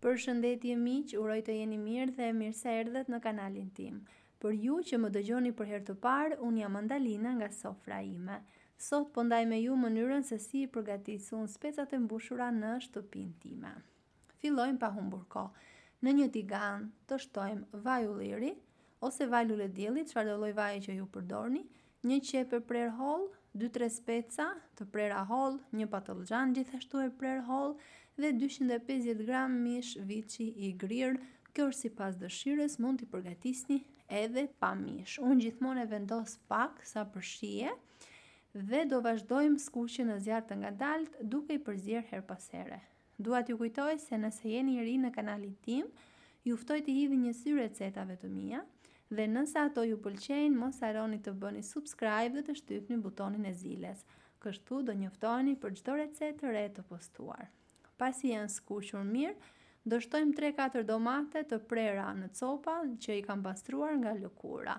Përshëndetje miq, uroj të jeni mirë dhe mirë se erdhët në kanalin tim. Për ju që më dëgjoni për herë të parë, unë jam Andalina nga Sofra ime. Sot po ndaj me ju mënyrën se si i përgatis unë specat e mbushura në shtëpinë time. Fillojmë pa humbur kohë. Në një tigan të shtojmë vaj ulliri ose vaj luledielli, çfarëdo lloj vaji që ju përdorni, një qepë e prerë hollë, 2-3 speca të prera hollë, një patëllxhan gjithashtu e prerë hollë dhe 250 gram mish viçi i grirë. Kjo është sipas dëshirës, mund t'i përgatisni edhe pa mish. Unë gjithmonë e vendos pak sa për shije dhe do vazhdojmë skuqjen në zjarr të ngadaltë duke i përzier herë pas here. Dua t'ju kujtoj se nëse jeni i ri në kanalin tim, ju ftoj t'i hidhni një sy recetave të mia dhe nëse ato ju pëlqejnë, mos harroni të bëni subscribe dhe të shtypni butonin e ziles. Kështu do njoftoheni për çdo recetë të re të postuar. Pasi janë skuqur mirë, do shtojmë 3-4 domate të prera në copa që i kam pastruar nga lëkura.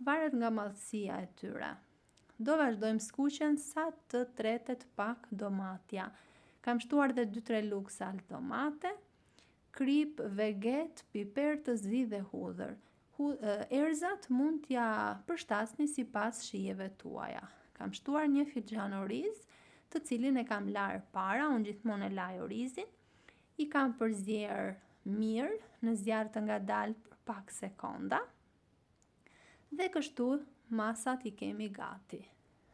Varet nga madhësia e tyre. Do vazhdojmë skuqjen sa të tretet pak domatja. Kam shtuar dhe 2-3 lugë salcë domate, kripë, veget, piper të zi dhe hudhër. Erëzat mund t'ia përshtatni sipas shijeve tuaja. Kam shtuar një filxhan oriz, të cilin e kam larë para, unë gjithmonë e laj orizin. I kam përzier mirë në zjarr të ngadaltë për pak sekonda. Dhe kështu masat i kemi gati.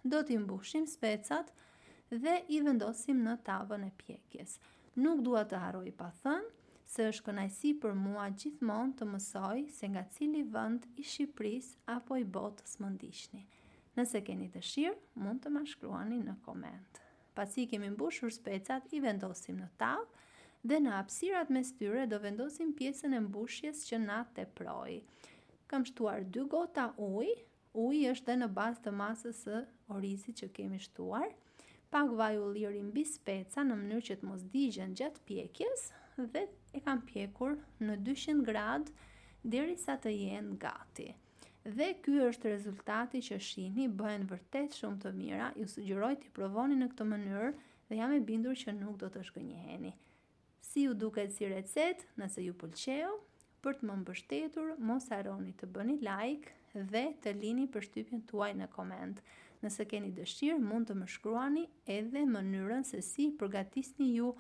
Do t'i mbushim specat dhe i vendosim në tavën e pjekjes. Nuk dua të harroj pa thënë se është kënaqësi për mua gjithmonë të mësoj se nga cili vend i Shqipërisë apo i botës më ndiqni. Nëse keni dëshirë, mund të ma shkruani në koment. Pasi i kemi mbushur specat, i vendosim në tavë dhe në hapësirat mes tyre do vendosim pjesën e mbushjes që na teproi. Kam shtuar 2 gota ujë, uji është dhe në bazë të masës së orizit që kemi shtuar, pak vaj ulliri mbi speca në mënyrë që të mos digjen gjatë pjekjes dhe e kam pjekur në 200 gradë derisa të jenë gati. Dhe ky është rezultati që shihni, bëhen vërtet shumë të mira, ju sugjeroj t'i provoni në këtë mënyrë dhe jam e bindur që nuk do të zhgënjeheni. Si ju duket si recetë, nëse ju pëlqeu, për të më mbështetur, mos harroni të bëni like dhe të lini përshtypjen tuaj në koment. Nëse keni dëshirë, mund të më shkruani edhe mënyrën se si përgatisni ju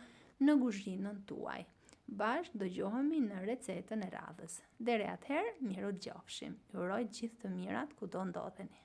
në kuzhinën tuaj. Bashkë dëgjohemi në recetën e radhës. Deri atëherë, mirudëgjofshim. Ju uroj gjithë të mirat kudo ndodheni.